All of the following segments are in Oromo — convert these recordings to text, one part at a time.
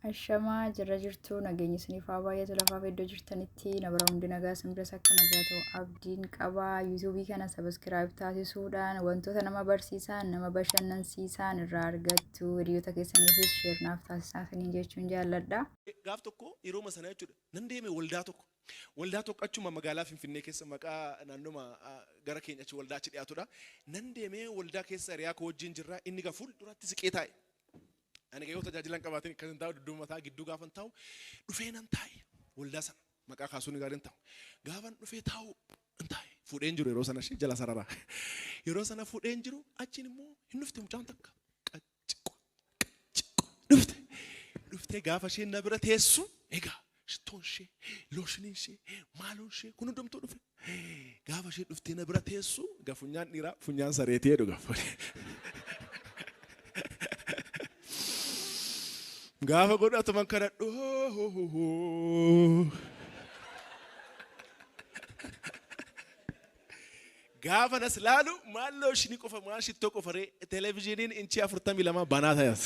Ashamaa jirra jirtu nageenyi isiniif haa baay'atu lafaaf iddoo jirtanitti na bira hundi nagaa isin biras akka nagaa ta'u abdiin qaba. Yuutuubii kana sabiskiraayib taasisuudhaan wantoota nama barsiisan nama bashannansiisan irraa argattu hiriyoota keessaniifis sheer naaf taasisaa isiniin jechuun jaalladha. Gaaf tokko yerooma sana jechuudha nan deeme waldaa tokko. Waldaa tokko achuma magaalaa Finfinnee keessa maqaa naannoma gara keenya achi waldaa achi dhiyaatudha. Nan deemee waldaa keessa hiriyaa koo wajjin jirra inni egaa fuulduratti siqee taa'e. Ani egaa yoo tajaajila hin qabaatin akkas hin taa'u dudduuba mataa gidduu gaafan taa'u dhufee nan taa'e waldaa sana maqaa kaasuun gaarii hin ta'u. Gaafan dhufee taa'u hin taa'e fuudheen jiru yeroo sana ishee jala sararaa. Yeroo sana fuudheen jiru achiin immoo hin dhufte mucaan takka qacciqo qacciqo dhufte. Dhuftee gaafa isheen na bira teessu egaa shittoon ishee looshiniin ishee maaloon ishee kun hundumtuu dhufe. Gaafa ishee dhuftee na bira teessu egaa funyaan dhiiraa funyaan sareetii jedhu gaafa. Gaafa godhu atuman kadhadhu. Gaafa nas laalu maal looshinii qofa maal shittoo qofa ree televizyiiniin inchii 42 banaa ta'as.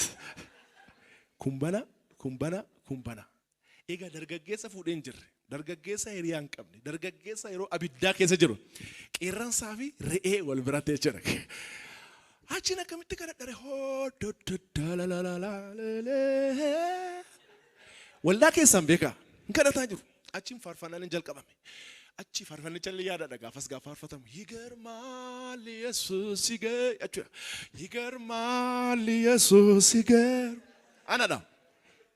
Kun bana kun bana kun bana. Egaa dargaggeessa fuudhee hin jirre, dargaggeessa hiriyaa hin qabne, dargaggeessa yeroo abiddaa keessa jiru qeerransaa fi re'ee wal biratti jechuudha. Achiin akkamitti kadhadhare hoo dododdalalalalee. Waldaa keessaan beekaa hin kadhataa jiru. Achiin faarfannaan hin jalqabame. Achi faarfannicha illee yaadadha gaafas gaafa faarfatamu. Yigarmaal Yesuus yigar jechuudha. Yigarmaal Yesuus yigar. Anadha.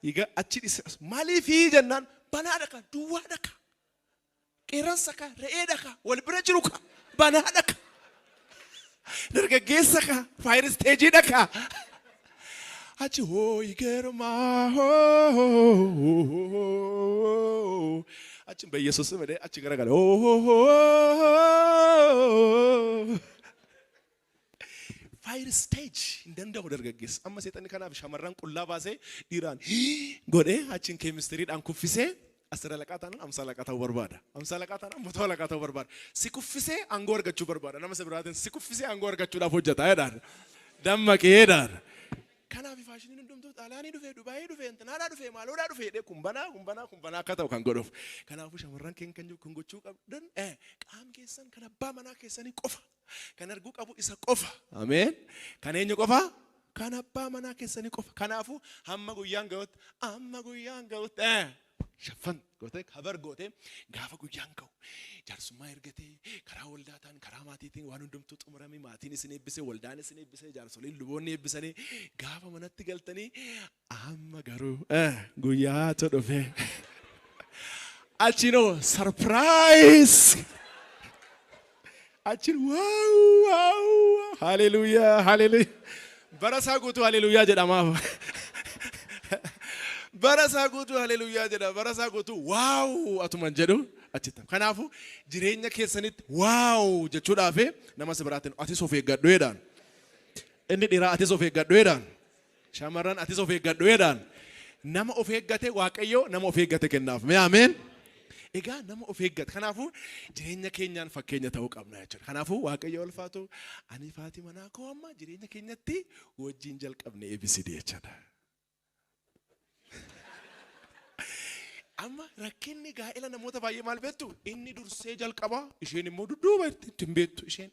Egaa achi dhise as maaliifii jennaan banaadha ka duwwaadha ka qeerransa ka re'eedha ka wal bira jiru ka banaadha ka dargaggeessa ka faayir isteejiidha ka achi hoo yigermaa hoo achi በኢየሱስ ስም jedhee achi garagale hoo Fire stage hin danda'u dargaggeessi. Amma seexanni kanaaf shamarran qullaa baasee dhiiraan godhee achiin keemistiriidhaan kuffisee asira laqaa taanaan amsaa laqaa ta'uu barbaada. Amsaa laqaa taanaan motoo laqaa ta'uu barbaada. Si kuffisee aangoo argachuu barbaada. Nama isa biraatiin si kuffisee aangoo argachuudhaaf hojjeta jedhaan. Dammaqee jedhaan. Kanaaf faashiniin hundumtuu Xaaliyaanii dhufee, Dubaayii dhufee, intinaadhaa dhufee, maaloodhaa dhufee jedhee kun banaa, kun banaa, kun banaa akka ta'u kan godhuuf. Kanaafuu shamarran keenya kan jiru kan gochuu qabdan qaam keessan kan abbaa manaa keessanii qofa. Kan arguu qabu isa qofa. Ameen. Kan eenyu qofa? Kan abbaa manaa keessanii qofa. Kanaafuu hamma guyyaan ga'utti, amma guyyaan ga'utti shaffan gootee kabar gootee gaafa guyyaan ga'u jaarsummaa ergatee karaa waldaataan karaa maatiitiin waan hundumtuu xumurame maatiin isin eebbisee waldaan isin eebbisee jaarsoliin luboonni eebbisanii gaafa manatti galtanii amma garuu guyyaatu dhufe. Achiinoo sarpiraayiz! Achiin waaw waaw haleluuyaa haleluuyaa. Bara isaa guutuu haleluuyaa jedhamaaf. Bara isaa guutuu haleluuyaa jedha. Bara isaa guutuu waaw atuman jedhu achitti. Kanaafuu jireenya keessanitti waaw jechuudhaaf nama si biraatiin atis of eeggadhu jedhaan. Inni dhiiraa atis of eeggadhu jedhaan. Shamarran atis of eeggadhu jedhaan. Nama of eeggate Waaqayyo nama of eeggate kennaaf. Mee ameen. Egaa nama of eeggate. Kanaafuu jireenya keenyaan fakkeenya ta'uu qabna jechuudha. Kanaafuu Waaqayyo ulfaatu ani faati manaa koo amma jireenya keenyatti wajjin jalqabne ABCD jechuudha. Amma rakkinni gaa'ela namoota baay'ee maal beektu? Inni dursee jalqaba isheen immoo dudduuba itti hin beektu. Isheen